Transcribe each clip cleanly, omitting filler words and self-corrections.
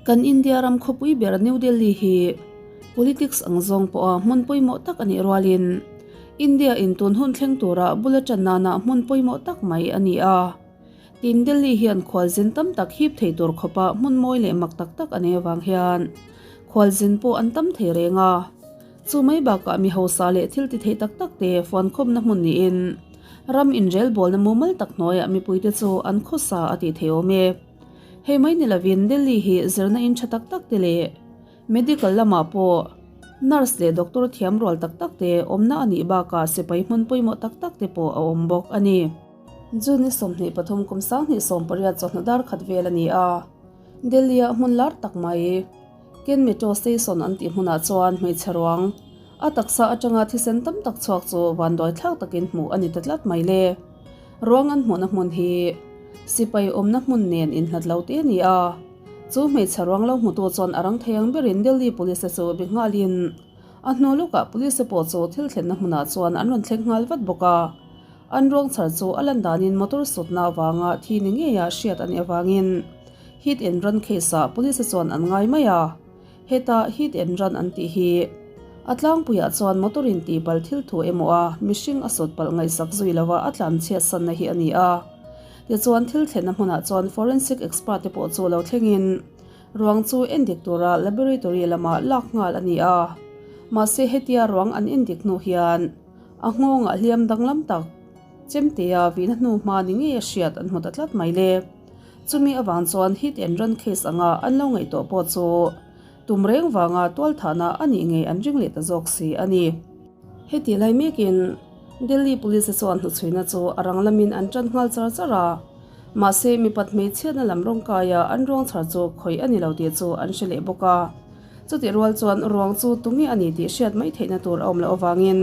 Kan India ram khawpui ber New Delhi hi politics ang zawng pawha hmun pawimawh tak a nih rualin India in tun hun thleng tura bul a tan nana hmun pawimawh tak mai a ni a. Tin, Delhi hian khualzin tam tak hip thei tur khawpa hmun mawi leh mak tak tak a nei avang hian khualzin pawh an tam thei reng a. Chu mai bakah mi hausa leh thil ti thei tak tak te fuankhawmna hmun niin ram inrelbawlna mumal tak hnuaiah mipuite chu an khawsa a tih thei awm e. Hei mai ni lovin Delhi hi zirna in tha tak tak te leh medical lamah pawh nurse leh doctor thiam rual tak tak te awmna a nih bakah sipai hmun pawimawh tak tak te pawh a awm bawk a ni. June ni 23 kum 2018 chawhnu dar khat vel a ni a, Delhi-a hmun lar tak mai Ken Metro Station an tih hmunah chuan hmeichhe ruang a taksa atanga thisen tam tak chhuak chu vanduai thlak takin hmuh a ni ta tlat mai le. Ruang an hmuhna hmun hi sipai awmna hmun nen inhlat lo te a ni a, chu hmeichhe ruang lo hmutu chuan a rang thei ang berin Delhi Police te chu be nghalin a hnu lawkah Police te pawh chu thil thlenna hmunah chuan an rawn thleng nghal vat bawk a. An ruang chhar chu a lan danin motor sutna avanga thi ni ngeia hriat a nih avangin hit and run case ah police chuan an ngai mai a. Heta hit and run an tih hi a tlangpuiah chuan motor in tihpalh thil thu emaw a mihring a sut palh ngaihsak zui lova a tlan chhiat sanna hi a ni a. Tichuan thil thlenna hmunah chuan forensic expert te pawh chu lo thlengin ruang chu endik tura laboratory lamah lak nghal a ni a. Mahse hetia ruang an endik hnu hian A nghawngah hliam danglam tak chemtea vihna hnu hma ni ngei a hriat an hmu ta tlat mai le. Chumi avang chuan hit and run case anga an lo ngaihtuah pawh chu tum reng vanga tualthahna a nih ngei an ring leh ta zawk si a ni. Heti lai mekin Delhi Police chuan hnuchhuina chu a rang lamin an tan nghal char char a, mahse mipat hmeichhiatna lam rawngkaia an ruang chhar chu khawih a ni lo tih chu an hre leh bawk a. Chutih rual chuan ruang chu tunge a ni tih hriat mai theihna tur a awm loh avangin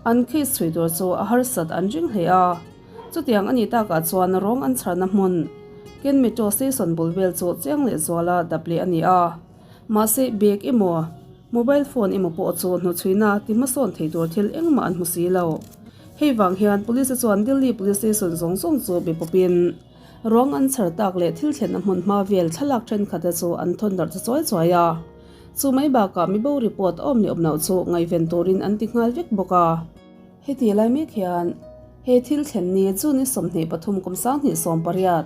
an case chhui tur chu a harsat an ring hle a. Chutiang a nih takah chuan rawng an chharna hmun Ken Metro Station bul vel chu chiang leh zuala dap leh a ni a. Mahse bag emaw, mobile phone emaw pawh chu hnuchhuina ti hmasawn thei tur thil engmah an hmu si lo. Hei vang hian Police chuan Delhi Police Station zawng zawng chu be pawpin, Ruang an chhar tak leh thil thlenna hmun hma vel thlalak thenkhat te chu an thawn darh ta chuai chuai a. Chu mai bakah mibo report a awm leh awm loh chu ngaihven turin an ti nghal vek bawk a. Heti lai mek hian he thil thlen ni chu ni 23 kum 2018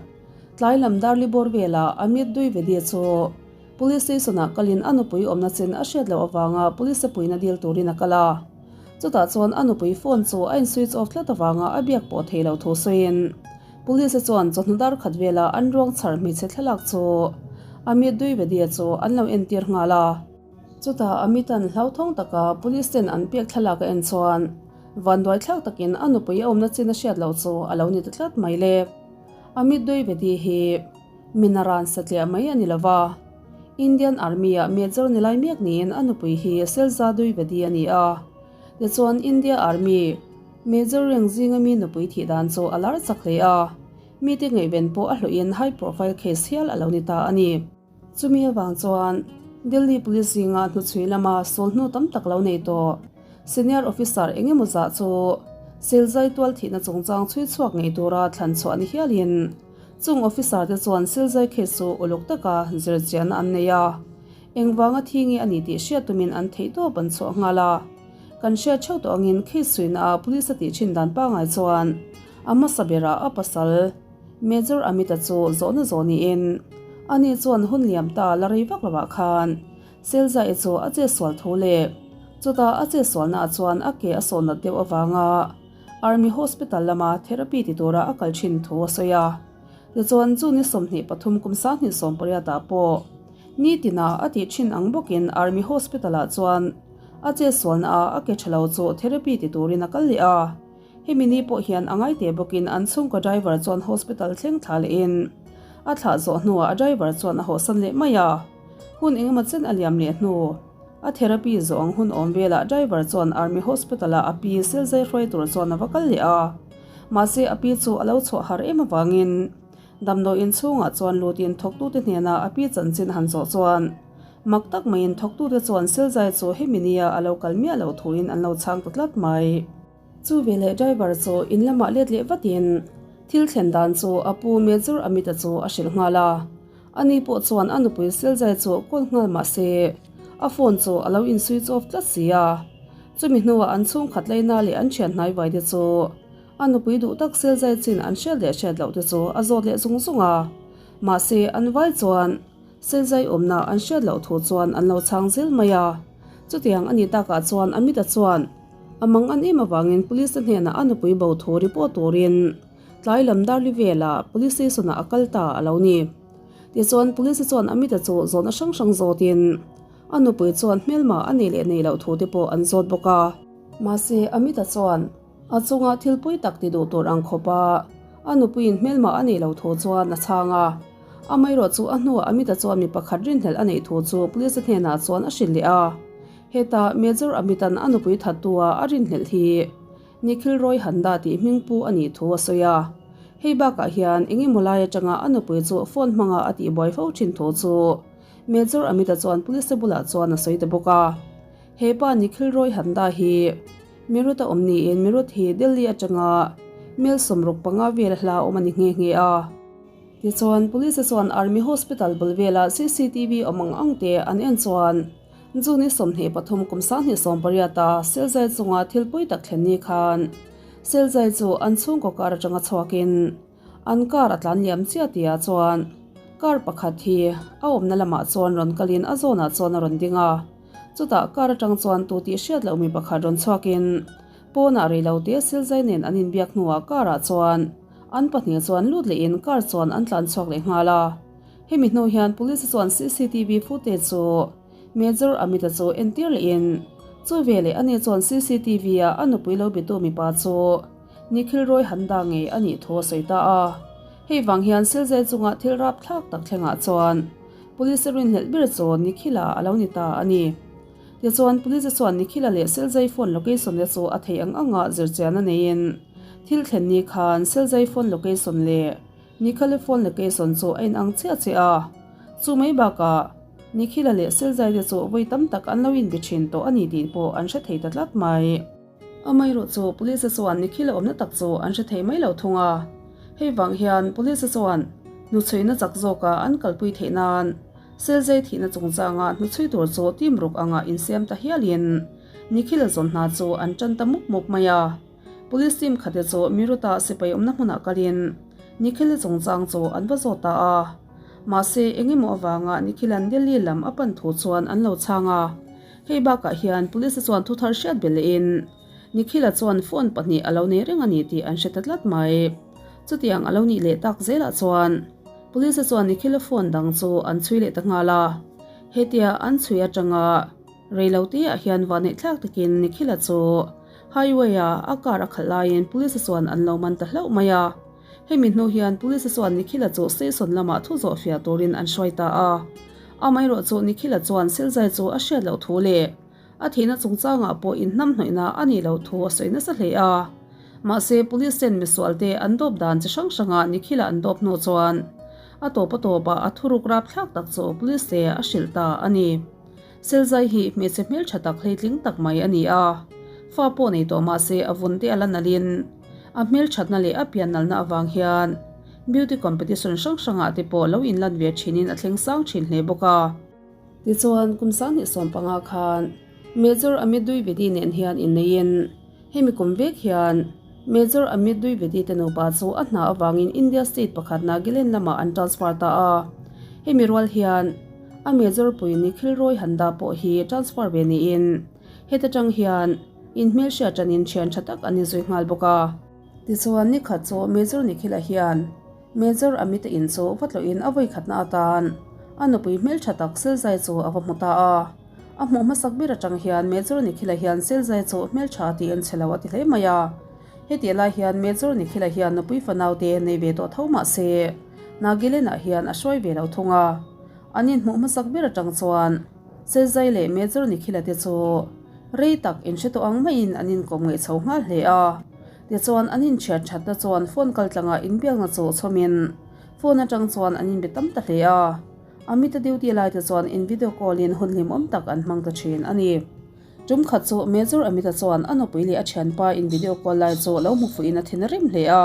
tlai lam Darli bawr velah Amit Dwivedi chu Police station ah kalin a nupui awmna chin a hriat loh avanga police puina dil turin a kal a. Chutah chuan a nupui phone chu a in switch off tlat avanga a biak pawh thei lo thu sawiin police chuan chawhnu dar khat vela an ruang chhar hmeichhe thlalak chu Amit Dwivedi chu an lo entir nghal a. Chutah Amit-a'n hlauthawng taka police ten an pek thlalak a en chuan vanduai thlak takin a nupui a awmna chin a hriat loh chu a lo ni ta tlat mai le. Amit Dwivedi hi. Minaran satliah mai a ni lo va, Indian Army-ah Major ni lai mek niin a nupui hi Selza Dwivedi a ni a. Tichuan India Army Major rank zinga mi nupui thih dan chu a lar chak hle a, mite ngaihven pawh a hlawhin high profile case hial a lo ni ta a ni. Chumi avang chuan Delhi Police zinga hnuchhui lama sawl hnu tam tak lo nei tawh Senior Officer eng emaw zah chu Selzai tual thihna chungchang chhui chhuak ngei tura thlan chhuah ni hialin Chung officer te chuan Silzai case chu uluk taka zirchiahna an nei a, engvanga thi nge a ni tih hriat tumin an theihtawp an chhuah nghal a. Kan hriat theuh tawh angin case suihna ah police a tih thin dan pangai chuan a hmasa berah a pasal Major Amit-a chu zawhna zawh niin ani chuan hun liam ta la rei vak lovah khan Silzai chu a chetsual thu leh chutah a chetsualna ah chuan a ke a sawh nat deuh avanga Army Hospital lama therapy ti tura a kal thin thu a sawi a. Tichuan, chu ni 23 kum 2018 ah pawh nitina a tih thin ang bawkin Army Hospital ah chuan a chetsualna ah a ke tha lo chu therapy ti turin a kal leh a. Hemi ni pawh hian a ngai teh bawkin an chhungkaw driver chuan hospital thleng thla lehin a thlah zawh hnuah a driver chuan a hawhsan leh mai a. Hun engemaw chen a liam leh hnu. A therapy zawh ang hun awm velah driver chuan Army Hospital ah a pi Selzai hruai tur chuan a va kal leh a. Mahse a pi chu a lo chhuah har em avangin damdawi in chhungah chuan lutin thawktute hnenah a pi chanchin han zawh chuan mak tak maiin thawktute chuan Selzai chu hemi nia a lo kal miah loh thuin an lo chhang ta tlat mai. Chu veleh driver chu in lamah let leh vatin thil thlen dan chu a pu Major Amit-a chu a hrilh nghal a. Ani pawh chuan a nupui Selzai chu call nghal mah se a phone chu a lo in switch off tlat si a. Chumi hnuah an chhungkhat laina leh an thian hnaivai te chu a nupui duh tak Selzai chin an hriat leh hriat loh te chu a zawt leh zung zung a. Mahse an vai chuan Selzai awmna an hriat loh thu chuan an lo chhang zel mai a. Chutiang a nih takah chuan Amita chuan a mang an em avangin police te hnenah a nupui bo thu report turin Tlai lam darli velah Police Station ah a kal ta a lo ni. Tichuan Police chuan Amita chu zawhna hrang hrang zawtin a nupui chuan hmelma a nei leh nei loh thu te pawh an zawt bawk a. Mahse Amita chuan a chunga thil pui tak ti duh tur ang khawp a a nupuiin hmelma a nei lo thu chuan a chhang a. Amaherawh chu a hnuah Amita chuan mi pakhat rinhlelh a neih thu chu Police hnenah chuan a hrilh leh a. Heta Major Amitan a nupui thattu a a rinhlelh hi Nikhil Roy Handa tih hming pu a nih thu a sawi a. Hei bakah hian eng emaw lai atanga a nupui chu phone hmanga a tihbuai fo thin thu chu Major Amita chuan police te bulah chuan a sawi ta bawk a. He pa Nikhil Roy Handa hi Meerut a awm niin Meerut hi Delhi atanga mel 65 vel hla awm a ni nghe nghe a. Tichuan police chuan Army Hospital bul vela cctv awm ang ang te an en chuan June 23 kum 2018 a Selzai chunga thil pui tak thlen ni khan Selzai chu an chhungkaw kar atanga chhuakin an car a tlan liam chiah tihah chuan car pakhat hi a awmna lamah chuan rawn kalin a zawnah chuan a rawn ding a, chutah car atang chuan tu tih hriat loh mi pakhat rawn chhuakin pawnah reilote Selzai nen an inbiak hnuah car ah chuan an pahnih chuan lut lehin car chuan an tlan chhuak leh nghal a. Hemi hnu hian police chuan cctv footage chu Major Amit-a chu entir lehin chu veleh ani chuan cctv ah a nupui lo bitu mipa chu Nikhil Roy Handa ngei a nih thu a sawi ta a. Hei vang hian Silzai chunga thil rapthlak tak thlengah chuan police rinhlelh ber chu Nikhil-a a lo ni ta a ni. Tichuan police chuan Nikhil-a leh Silzai phone location te chu a theih ang anga zirchian a neiin thil thlen ni khan Silzai phone location leh Nikhila phone location chu a inang chiah chiah a, chu mai bakah Nikhila leh Silzai te chu vawi tam tak an lo inbe thin tawh a ni tih pawh an hre thei ta tlat mai. Amaherawh chu Police chuan Nikhila awmna tak chu an hre thei mai lo thung a, hei vang hian Police chuan hnuchhuina chak zawka an kalpui theih nan Silzai thihna chungchanga hnuchhui tur chu team ruk anga insiam ta hialin Nikhila zawn hna chu an tan ta mup mup mai a. Police team khate chu Meerut-a sipai awmna hmunah kalin Nikhil-i chungchang chu an va zawt ta a. Mahse, eng emaw avanga Nikhil-a'n Delhi lam a pan thu chuan an lo chhang a. Hei bakah hian Police chuan thu thar hriat belh lehin Nikhil-a chuan phone pahnih a lo nei reng a ni tih an hre ta tlat mai. Chutiang a lo nih leh tak zelah chuan Police chuan Nikhil-a phone dang chu an chhui leh ta nghal a. Hetia an chhui atanga Reiloteah hian vahneih thlak takin Nikhila chu highway-a a car a khalh laiin police chuan an lo man ta hlauh mai a. Hemi hnu hian police chuan Nikhila chu station lamah thu zawh fiah turin an hruai ta a. Amaherawh chu Nikhila chuan silzai chu a hriat loh thu leh a thihna chungchangah pawh inhnamhnawihna a nih loh thu a sawi nasa hle a. Mahse police ten misualte an dawp dan chi hrang hranga Nikhila an dawp hnu chuan a tawp a tawpah a thuruk rapthlak tak chu police te a hrilh ta a ni. Selzai hi hmeichhe hmeltha tak hleitling tak mai a ni a, fa pawh nei tawh mahse a vun te a la nalhin a hmelthatna leh a piannalna avang hian beauty competition hrang hrangah te pawh lo inlan ve thinin a thleng sang thin hle bawk a. Tichuan, kum 2015 khan Major Amit Dwivedi nen hian inneiin hemi kum vek hian Major Amit Dwivedi te nupa chu a hna avangin India state pakhat Nagaland lamah an transfer ta a, hemi rual hian A major pui Nikhil Roy Handa pawh hi transfer ve niin heta tang hian inhmelhriat tanin thian tha tak an inzui nghal bawk a. Tichuan nikhat chu Major Nikhil-a hian Major Amit-a in chu va tlawhin a vawikhatna atan a nupui hmeltha tak Selzai chu a va hmu ta a. A hmuh hmasak ber atang hian Major Nikhil-a hian Selzai chu hmeltha tiin chhe lo a ti hle mai a. Heti lai hian Major Nikhil-a hian nupui fanaute nei ve tawh tho mah se Nagaland-ah hian a hruai ve lo thung a. An inhmuh hmasak ber atang chuan Selzai leh Major Nikhil-a te chu rei tak inhre tawh ang maiin an inkawm ngaih chho nghal hle a. Tichuan an inchhiat thatna chuan phone kaltlanga inbiakna chu chhawmin phone atang chuan an inbe tam ta hle a. Amit-a duty lai te chuan in video call-in hun hlimawm tak an hmang ta thin a ni. Tum khat chu Major Amit-a chuan a nupui leh a thianpa in video call lai chu lo hmu fuhin a thin a rem hle a.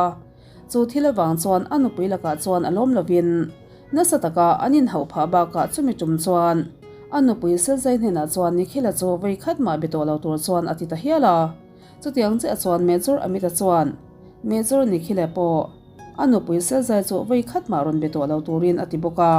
Chu thil avang chuan a nupui lakah chuan a lawm lovin. Nasa taka an inhauh phah bakah chumi tum chuan a nupui Selzai hnenah chuan Nikhila chu vawi khat mah be tawh lo tur chuan a ti ta hial a. Chutiang chiah chuan Major Amit-a chuan Major Nikhila pawh a nupui Selzai chu vawi khat mah rawn be tawh lo turin a ti bawk a.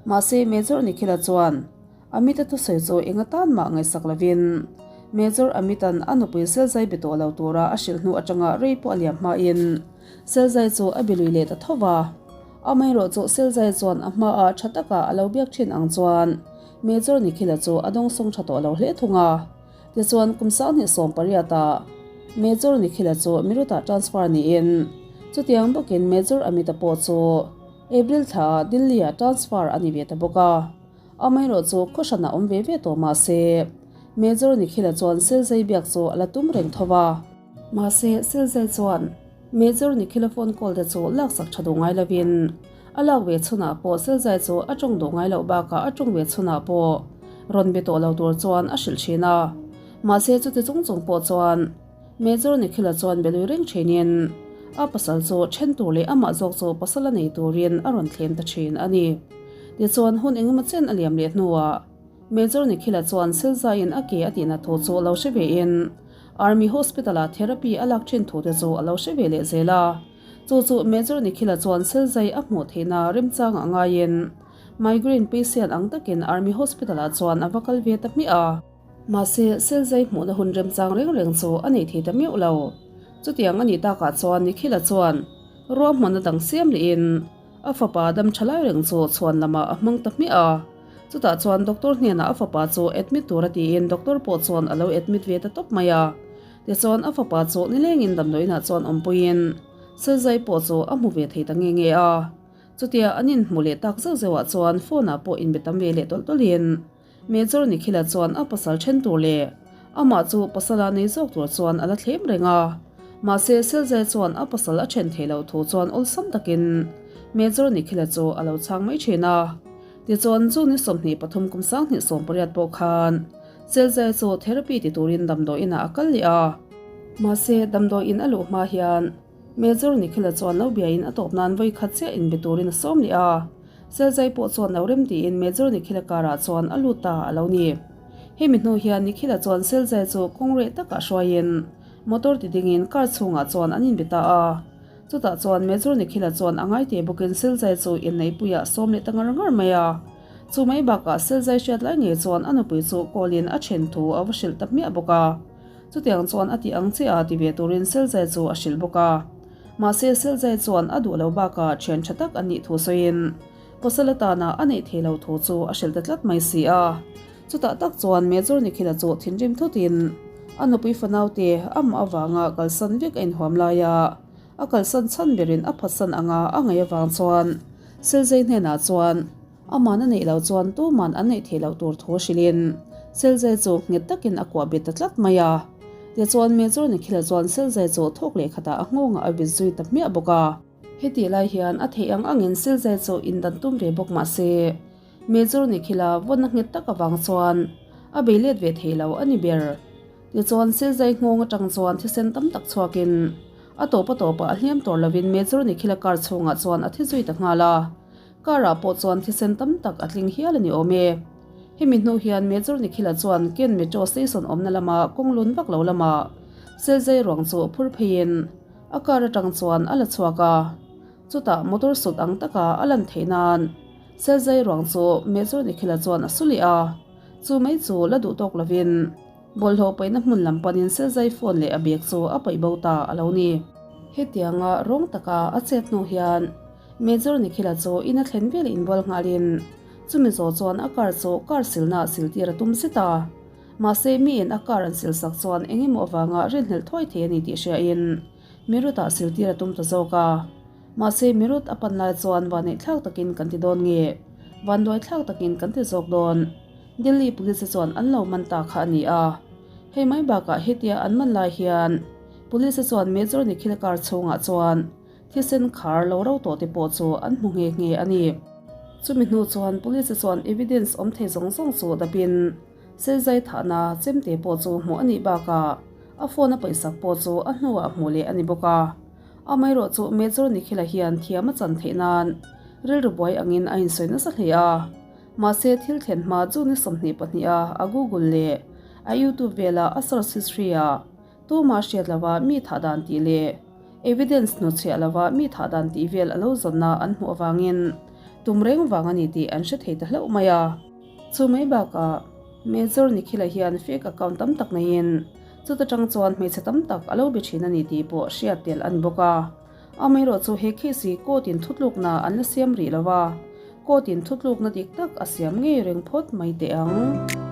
Mahse Major Nikhila chuan Amit-a thusawi chu eng atan mah ngaihsak lovin Major Amit-a'n a nupui Selzai be tawh lo tura a hrilh hnu atanga rei pawh a liam hmain Selzai chu a be lui leh ta tho va. Amaherawh chu Selzai chuan a hmaah tha taka a lo biak thin ang chuan Major Nikhila chu a dawngsawng tha tawh lo hle thung a. Tichuan kum 28 ah Major Nikhila chu Meerut-ah transfer niin chutiang bawkin Major Amit-a pawh chu April thlaah Delhi-ah transfer a ni ve ta bawk a. Amaherawh chu khaw hranah awm ve ve tawh mah se, Major Nikhila chuan Selzai biak chu a la tum reng tho va. Mahse, Selzai chuan Major Nikhila phone call te chu laksak tha duh ngai lovin, a lak ve chhunah pawh Selzai chu a tawng duh ngai loh bakah a tawng ve chhunah pawh rawn be tawh lo tur chuan a hrilh thin a. Mahse, chuti chung chung pawh chuan Major Nikhila chuan be lui reng thinin a pasal chu then tur leh amah zawk chu pasal a nei turin a rawn thlem ta thin a ni. Tichuan hun engemaw chen a liam leh hnuah Major Nikhila chuan Silzaiin a ke a tihna thu chu a lo hre vein Army Hospital-ah therapy a lak thin thute chu a lo hre ve leh zel a. Chu chu Major Nikhila chuan Silzai a hmuh theihna remchang a ngaiin migraine patient ang takin Army Hospital-ah chuan a va kal ve ta hmiah a. Mahse, Selzai hmuhna hun remchang reng reng chu a nei thei ta meuh lo. Chutiang a nih takah chuan Nikhila chuan ruahmanna dang siam lehin a fapa dam tha lai reng chu chhuan lamah a hmang ta hmiah a. Chutah chuan doctor hnenah a fapa chu admit tur a tiin doctor pawh chuan a lo admit ve ta tawp mai a. Tichuan a fapa chu nilengin damdawiinah chuan awmpuiin Selzai pawh chu a hmu ve thei ta nge nge a. Chutia an inhmu leh tak zeuh zeuhah chuan phone ah pawh inbe tam ve leh tawlh tawlhin Major Nikhila chuan a pasal then tur leh amah chu pasala nei zawk tur chuan a la thlem reng a. Mahse, Selzai chuan a pasal a then theih loh thu chuan awlsam takin Major Nikhila chu a lo chhang mai thin a. Tichuan, June ni 23 kum 2018 pawh khan Selzai chu therapy ti turin damdawi inah a kal leh a. Mahse, damdawi in a luh hma hian Major Nikhila chuan lo biain a tawp nan vawi khat chiah inbe turin a sawm leh a. Selzai pawh chuan lo rem tiin Major Nikhila karah chuan a lut ta a lo ni. Hemi hnu hian Nikhila chuan Selzai chu kawng reh takah hruaiin motor ti dingin car chhungah chuan an inbe ta a. Chutah chuan Major Nikhila chuan a ngaite bawkin Selzai chu inneihpuiah sawm leh ta ngar ngar mai a. Chu mai bakah Selzai hriat lai ngei chuan a nupui chu call-in a then thu a va hrilh ta hmiah bawk a. Chutiang chuan a tih ang chiah a ti ve turin Selzai chu a hrilh bawk a. Mahse Selzai chuan a duh lo bakah thian tha tak a nih thu sawiin Pasal atana a neih thei lo thu chu a hrilh ta tlat mai si a. Chutah tak chuan Major Nikhila chu thinrim thutin a nupui fanaute amah avanga kalsan vek a inhuam laia a kalsan chhan berin a phatsan anga a ngaih avang chuan Selzai hnenah chuan Aman a neih loh chuan tuman an neih theih loh tur thu hrilhin Selzai chu nghet takin a kuah bet ta tlat mai a. Tichuan Major Nikhila chuan Selzai chu thawk leh khatah a nghawngah a vit zui ta hmiah bawk a. Hetih lai hian a theih ang angin Selzai chu indan tum ve bawk mah se Major Nikhila vawnna nghet tak avang chuan a bei let ve thei lo a ni ber. Tichuan Selzai nghawng atang chuan thisen tam tak chhuakin a tawp a tawpah a hliam tawr lovin Major Nikhila car chhungah chuan a thi zui ta nghal a. Car-ah pawh chuan thisen tam tak a tling hial a ni awm e. Hemi hnu hian Major Nikhila chuan Ken Metro Station awmna lama kawng lun vak lo lama Selzai ruang chu phur pheiin a car atang chuan a la chhuak a. Chutah motor sut ang taka a lan theih nan Selzai ruang chu Major Nikhila chuan a su leh a. Chu mai chu la duh tawk lovin bawlhhlawh paihna hmun lam panin Selzai phone leh a bag chu a paih bo ta a lo ni. Hetianga rawng taka a chet hnu hian Major Nikhila chu in a thlen vel inbual nghalin chumi zawh chuan a car chu car silna ah siltir a tum zet a. Mahse miin a car an silsak chuan eng emaw avanga rinhlelh thuai thei a ni tih hriain Mirut ah siltir a tum ta zawk a. Mahse Mirut a pan lai chuan vanneih thlak takin kan ti dawn nge? Vanduai thlak takin kan ti zawk dawn? Delhi Police chuan an lo man ta kha a ni a. Hei mai bakah hetia an man lai hian Police chuan Major Nikhila car chhungah chuan Thisen khar lo ro tawh te pawh chu an hmu nghe nghe a ni. Chumi hnu chuan Police chuan evidence awm thei zawng zawng chu dapin Selzai thahna chemte pawh chu hmuh a nih bakah a phone a paihsak pawh chu a hnuah hmuh leh a ni bawk a. Amaherawh chu Major Nikhila hian thiam a chan theih nan Rilru buai angin a insawi nasa hle a. Mahse thil thlen hma chu ni 22 a a Google leh a YouTube vela a search history ah Tuma hriat lova mi thah dan tih leh evidence hnawtchhiah lova mi thah dan tih vel a lo zawnna an hmuh avangin tum reng vang a ni tih an hre thei ta hlauh mai a. Chu mai bakah Major Nikhila hian fake account tam tak neiin chuta tang chuan hmeichhe tam tak a lo be thin a ni tih pawh hriat tel a ni bawk a. Amaherawh chu he case hi court in thutlukna an la siam rih lo va, court in thutlukna dik tak a siam ngei reng phawt mai teh ang.